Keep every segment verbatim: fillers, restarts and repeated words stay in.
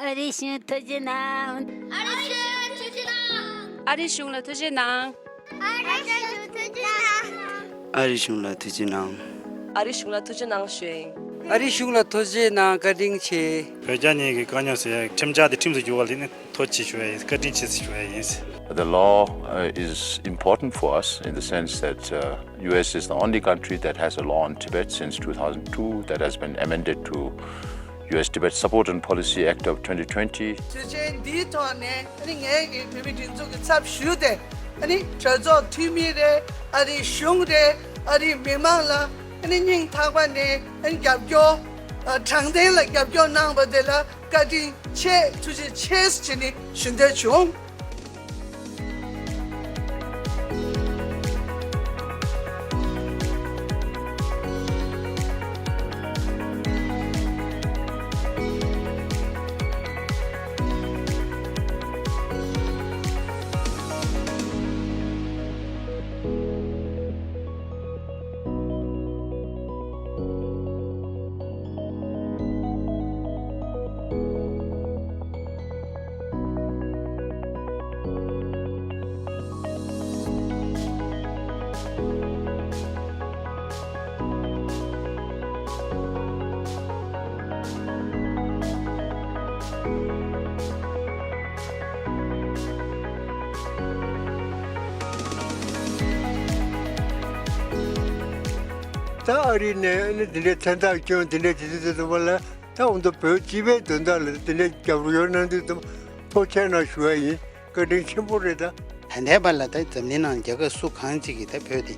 ཨ་རིའི་གཞུང་ཐུགས་རྗེ་གནང་། ཨ་རིའི་གཞུང་ལ་ཐུགས་རྗེ་གནང་། ཨ་རིའི་གཞུང་ལ་ཐུགས་རྗེ་གནང་། ཨ་རིའི་གཞུང་ལ་ཐུགས་རྗེ་གནང་། ཨ་རིའི་གཞུང་ལ་ཐུགས་རྗེ་གནང་ཞུ་ཡིན། ཨ་རིའི་གཞུང་ལ་ཐུགས་རྗེ་གནང་། བཀའ་དྲིན་ཆེ། བོད་རྒྱ་གཉིས་ཀྱི་དཀའ་རྙོག་སེལ་ཡ་ཁྲིམས་འཆར་དེ་ཁྲིམས་སུ་བསྒྱུར་བ་ལ་དེ་ནི་ཐུགས་རྗེ་ཆེ་ཞུ་ཡ་ཡིན། བཀའ་དྲིན་ཆེ་ཞུ་ཡ་ཡིན། The law uh, is important for us in the sense that uh, U S is the only country that has a law on Tibet since two thousand two that has been amended to U S Tibet Support and Policy Act of twenty twenty. དུས་ཆེན་འདིའི་ཐོག་ནས་ཨ་ནི་ངས་ཀྱི་བོད་མི་སྒྲིག་འཛུགས་ཀྱི་ཚབ་ཞུས་ཏེ་ཨ་ནི་གྲོས་ཚོགས་འཐུས་མི་རེད། ཨ་རིའི་གཞུང་རེད། ཨ་རིའི་མི་མང་ལ་ཨ་ནི་སྙིང་ཐག་པ་ནས་ཨ་ནི་རྒྱབ་སྐྱོར་ཨ་དྲང་བདེན་ལ་རྒྱབ་སྐྱོར་གནང་བ་དེ་ལ་བཀའ་དྲིན་ཆེ། ཐུགས་རྗེ་ཆེ་ཟེར་ནས་ཞུ་འདོད་བྱུང་། ད་ཨ་རི་ནས་ཨ་ནི་འདི་འདྲའི་མཚན་རྟགས་སྐྱོན་འདི་འདྲའི་དེ་དུས་དེ་དུས་ལ་ད་འོ་ན་བོད་སྤྱི་པའི་དོན་དག་ལ་འདི་འདྲའི་རྒྱབ་སྐྱོར་གནང་དུས་དུ་ཐུགས་རྗེ་གནང་ཞུ་བ་ཡིན། བཀའ་དྲིན་ཆེན་པོ་རེད་ད། ད་ལྟའི་བར་ལ་ད་འཛམ་གླིང་ནང་རྒྱལ་ཁབ་སུ་གང་ཅིག་གིས་ད་བོད་དེ་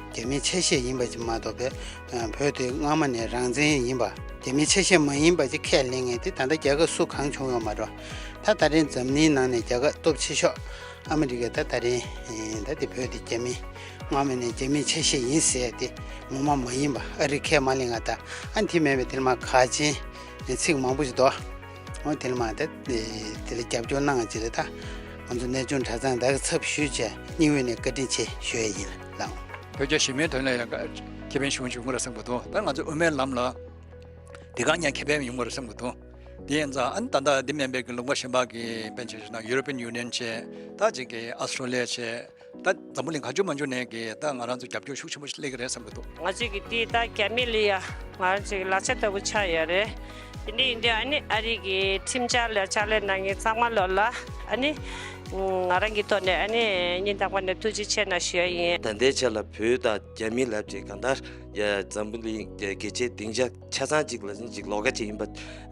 རྒྱ་མིའི་ཆ་ཤས་ཡིན་པ་ཅིག་མ་གཏོགས་པའི་བོད་དེ་སྔ་མ་ནས་རང་བཙན་ཡིན་པ་རྒྱ་མིའི་ཆ་ཤས་མ་ཡིན་པ་ཅིག་ཁས་ལེན་མཁན་དེ་ད་ལྟ་རྒྱལ་ཁབ་སུ་གང་བྱུང་ཡོད་མ་རེད། ད་ད་རིང་འཛམ་གླིང་ནང་ནས་རྒྱལ་ཁབ་སྟོབས་ཆེ་ཤོས་ཨ་མི་རི་ཀས་ད་ད་རིང་ད་དེ་བོད་དེ་རྒྱ་མི་སྔ་མ་ནས་རྒྱ་མིའི་ཆ་ཤས་ཡིན་ཟེར་དེ་ངོ་མ་མ་ཡིན་པ་ཨ་རི་ཁས་མ་ལེན་ག་ད་ཨ་དེ་མེད་པའི་དེར་མ་ག་ཅན་ཚིག་མང་པོ་ཞིག་འདུག་འོ་དེ་ལ་མ་ད་དེ་ལ་རྒྱབ་སྐྱོར་གནང་ཅི་རེད་ད། ང་ཚོ་གནས་ཆུང་གྲྭ་ཚང་དག་གི་ཚབ་ཞུས་བྱས་སྙིང་དབུས་ནས་བཀའ་དྲིན་ཆེ་ཞུ་ཡས་ཡིན་ལགས། བོད་རྒྱ་ཞི་མོལ་དོན་ལ་ཡང་ཁེ་ཕན་ཞུ་འཇུག་མུ་ར་བསམ་གི་འདུག་ད་ང་ཚོ་དབུ་མའི་ལམ་ལ་དེ་ག་ཉག་ཁེ་ཕན་ཡོང་མུ་ར་བསམ་གི་འདུག་དེ་ཡིན་ཙང་ཨ་ནི་ད་ལྟ་འདི་མིན་པའི་གི་ལུང་པ་གཞན་པ་གི་དཔེར་ན་ཆ་བཞག་ན་ཡུ་རོ་པིན་ཡུ་ནི་ཡན་བྱས་ད་ཅིག་གི་ཨ་སི་ཊོ་ལི་ཡ་བྱས། ད་འཛམ་བུ་གླིང་ག་ཅུང་མ་ཅུང་ནས་ཀྱི་ད་ང་རང་ཚོ་རྒྱབ་སྐྱོར་ཤུགས་ཆེན་པོ་ཞིག་སླེབས་ཀྱི་རེད་བསམ་གྱི་འདུག་ང་ཚོས་ཀྱི་དེ་ད་རྒྱ་མི་ལ་ཡ་ང་རང་ཚོའི་ལག་ཆ་ལྟ་བུ་ཆགས་ཡོད་རེད། དེ་འདྲ་ཡིན་དུས་ཨ་ནི་ཨ་རི་གི་ཁྲིམས་འཆར་ལ་ཕྱག་ལས་གནང་མཁན་ཚང་མ་ལོ་ལ་ཨ་ནི་ང་རང་གི་ཐོག་ནས་ཨ་ནི་སྙིང་ཐག་པ་ནས་ཐུགས་རྗེ་ཆེ་གནང་ཞུ་ཡ་ཡིན། ད་ལྟའི་ཆ་ལ་བོད་དང་རྒྱ་མི་ལབ་ཅིག་གང་ལྟར་ཡ་འཛམ་བུ་གླིང་རྒྱལ་སྤྱིའི་སྡིངས་ཆ་ཆ་ཚང་གཅིག་ལ་ཅིག་ལོགས་ཀ་ཅིག་ཡིན་པ།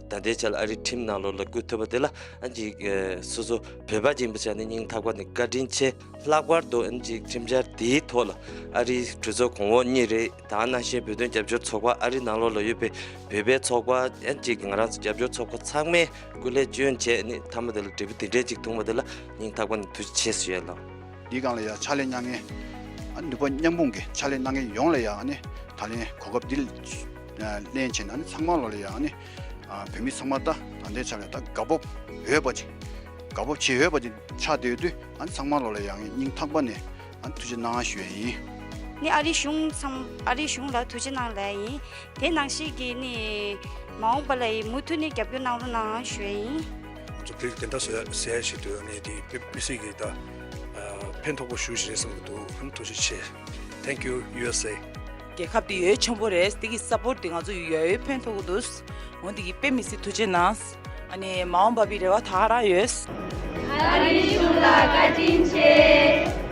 ད་ལྟའི་ཆ་ལ་ཨ་རི་ཁྲིམས་ནང་ལོགས་ལ་བསྐུལ་ཐུབ་པ་དེ་ལ་ཨ་ཅིག་སོ་སོ་བོད་པ་ཅིག་ཡིན་པའི་ཆ་ནས་སྙིང་ཐག་པ་ནས་བཀའ་དྲིན་ཆེ། ལྷག་པར་དུ་ཨ་ནི་ཅིག་ཁྲིམས་འཆར་འདིའི་ཐོག་ལ་ཨ་རིའི་གྲོས་ཚོགས་གོང་འོག་གཉིས་རེད། ད་ནང་བཞིན་བོད་དོན་རྒྱབ་སྐྱོར་ཚོགས་པ་ཨ་རི་ནང་ལོགས་ལ་ཡོད་པའི་བོད་པའི་ཚོགས་པ་ཨ་ནི་ཅིག་ང་རང་ཚོ་རྒྱབ་སྐྱོར་ཚོགས་པ་ཚང་མས་སྐུ་ལས་བསྐྱོན་བྱས་ནི་མཐའ་མ་དེ་ལ་འབྲས་བུ་འདི་འདྲས་ཅིག་ཐོན་པ་དེ་ལ་སྙིང་ཐག་པ་ནས་ཐུགས་རྗེ་ཆེ་ཞུ་ཡ་ལགས། འདིའི་སྒང་ལ་ཡ་ཕྱག་ལས་གནང་མཁན་ཨ་ནི་ནུས་པ་མཉམ་སྤུངས་ཀྱི་ཕྱག་ལས་གནང་མཁན་ཡོངས་ལ་ཡ་ཨ་ནི་ད་ལན་གོ་སྐབས་འདི་ལེན་བྱས་ནས་ཨ་ནི་ཚང་མ་ལོ་ལ་ཡ་ཨ་ནི་བོད་མི་ཚང་མ་ད་ད་ལྟའི་ཆ་ལ་ད་དགའ་སྤོབས་ཡོད་པ་ཅིག་དགའ་སྤོབས་བྱེད་འོས་པ་ཅིག་ཆགས་བསྡད་ཡོད་དུས་ཨ་ནི་ཚང་མ་ལོ་ལ་ཡང་སྙིང་ཐག་པ་ནས་ཨ་ནི་ཐུགས་རྗེ་གནང་ཞུ་ཡས་ཡིན། ནི་ཨ་རིའི་གཞུང་ཚང་ཨ་རིའི་གཞུང་ལ་ཐུགས་རྗེ་གནང་ལབ་ཡིན། དེ་ནང་བཞིན་གྱི་ནི་མ་འོངས་པ་ལ་ཡི་མུ་མཐུད་ནས་རྒྱབ་སྐྱོར་གནང་རོགས་གནང་ཞུ་ཡས་ཡིན། ང་ཚོ་བོད་ཀྱི་བདེན་མཐའ་གསལ་གསལ་ཞིག་ཏུ་ནི་དེ་དམིགས་བསལ་གྱི་ད་ཕན་ཐོགས་པོ་ཞུ་ཞིག་རེད་བསམ་གྱི་འདུག་ཨ་ནི་ཐུགས་རྗེ་ཆེ། Thank you U S A། རྒྱལ་ཁབ་དེ་ཡོད་ཆེན་པོ་རེད། དེ་གི་སཔོར་དེ་ང་ཚོ་ཡོད་ཡོད་ཕན་ཐོགས་ཀྱི་འདུག་འོ་དེ་གི་དཔེ་མི་སྲིད་ཐུགས་རྗེ་གནང་། ཨ་ནི་མ་འོངས་པ་བི་རེ་བ་ད་ག་རང་ཡོད། ཨ་རིའི་གཞུང་ལ་བཀའ་དྲིན་ཆེ།